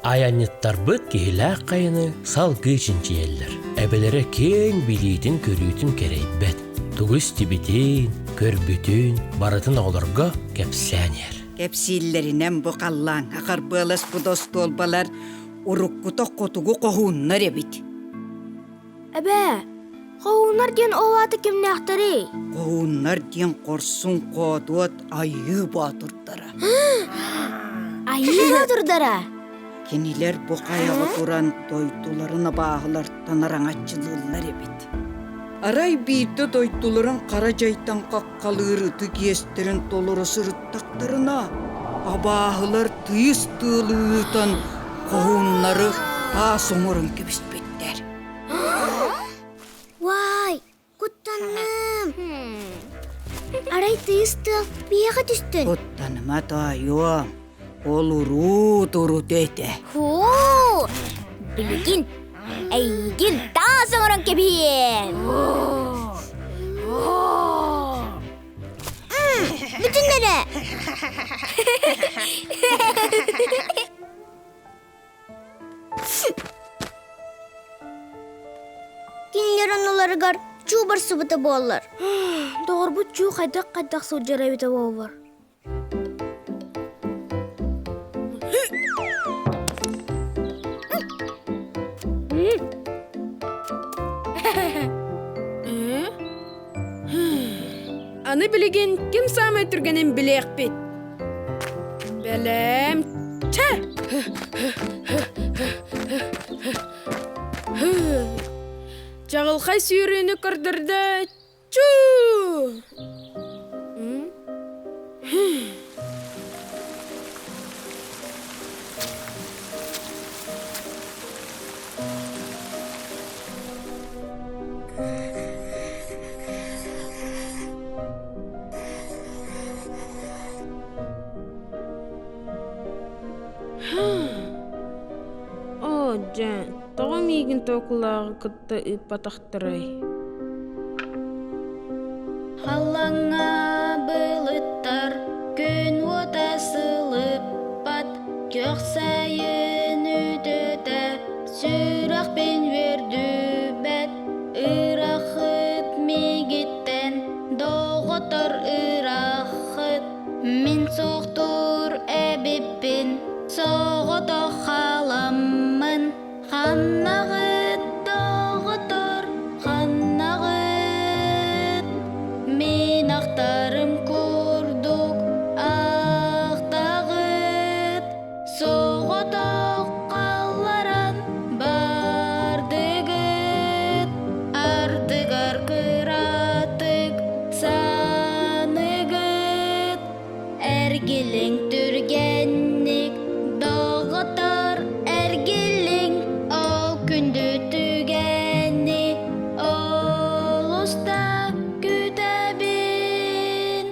Айанньыттарбыт киһилээх хайаны салгыы чинчийэллэр. Эбэлэрэ киэҥ билиитин-көрүүтүн кэрэйбэт, тугу истибитин, көрбүтүн барытын оҕолорго кэпсээн иһэр. Кэпсииллэринэн бу халлааҥҥа харбыаласпыт остуолбалар уруккута хотугу хоһууннар эбит. Эбээ, хоһууннар диэн ол аата кимнээхтэрий? Хоһууннар диэн хорсун хоодуот айыы боотурдара. Айыы боотурдара? Кинилэр бу хайаҕа туран дойдуларын абааһылартан араҥаччылыыллар эбит. Арай биирдэ дойдуларын хара дьайтан хаххалыыр ытык иэстэрин толоро сырыттахтарына, абааһылар тыйыс тыалы ыытан хоһууннары таас оҥорон кэбиспиттэр. Уай, куттанным. Арай тыйыс тыал биһиэхэ түстүн. Куттаныма тоойуом, ол уруу-турут этэ. Һуу, билигин эйигин таас оҥорон кэбиһиэм. Бүтүн эрэ. Кинилэр оннуларыгар чуу барсыбыта буоллар. Доҕорбут чуу хайдах-хайдах сылдьар эбитэ буоллар. Аны билигин ким саамай түргэнин билиэхпит. Бэлэм чэ! Чаҕылхай сүүрүүнү көрдөрдө чуу! Оо, дьэ, тоҕо миигин Тоокулааҕы кытта ыыппатахтарай? Халлаҥҥа былыттар күн уота сылыппат, күөх сайын үтүөтэ сүрэхпин үөрдүбэт, ырахыт миигиттэн доҕоттор ырахыт, мин суохтуур эбиппин, соҕотох халаммын. Ханнаҕыт, доҕотор, ханнаҕыт? Мин ахтарым курдук ахтаҕыт, соҕотох халларан бардыгыт, ардыгар кыратык саныгыт. Эргилиҥ түргэнник, доҕотор, эргилиҥ, ол күндү түгэни олус да күүтэбин.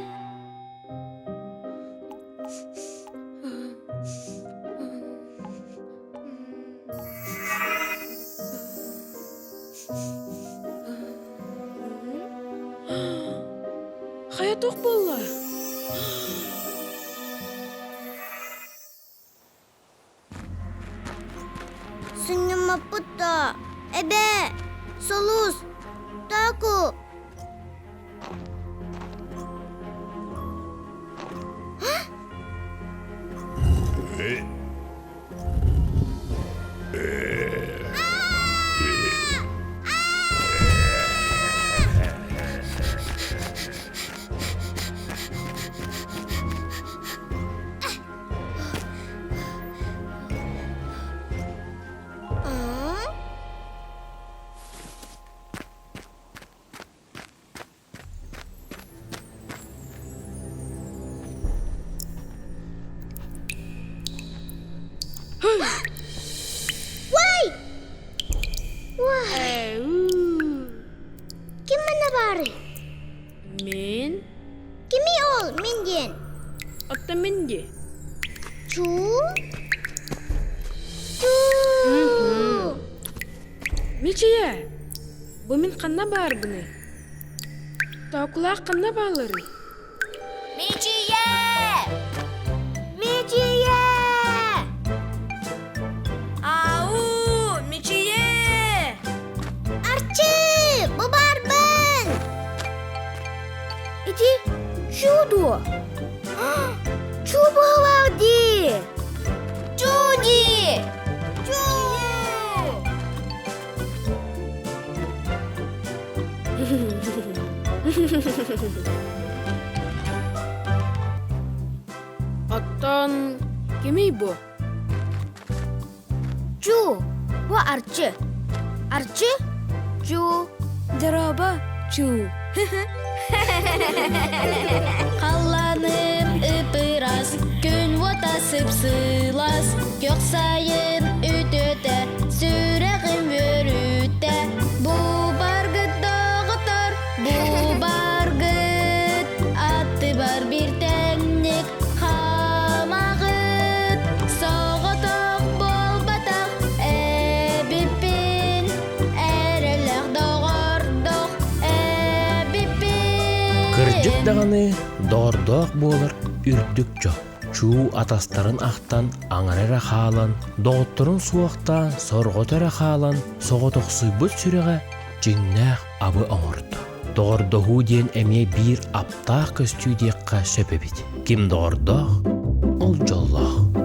Хайа туох буолла? Сынньаммаппыт да, эбээ, Сулус, Таку. Уай! Уай! Ким манна баарый? Мин. Кимий ол мин диэн? Оттон мин дии. Чуу? Чуу! Мичийэ, бу мин ханна баарбыный? Тоокулаах ханна баалларый? Мичийэ! Мичийэ! Оттон кимий бу? Чу, бу Арчы. Арчы? Чу. Дорообо, Чу. Халлааным ып-ырас, күн уота сып-сылаас, күөх сайын үтүөтэ, сүрэҕим үөрүүтэ. Бу баргыт доҕоттор, бу баргыт, аттыбар биир тэҥник хаамаҕыт. Соҕотох буолбатах эбиппин, эрэллээх доҕордоох эбиппин. Кырдьык даҕаны доҕордоох буолар үрдүк дьон. Чуу атастарын ахтан аҥара эрэ хаалан, доҕотторун суохтаан сорҕото эрэ хаалан, соҕотохсуйбут сүрэҕэ дьиҥнээх абы оҥордо. Доҕордоһуу диэн эмиэ биир аптаах көстүү диэххэ сөп эбит. Ким доҕордоох, ол дьоллоох.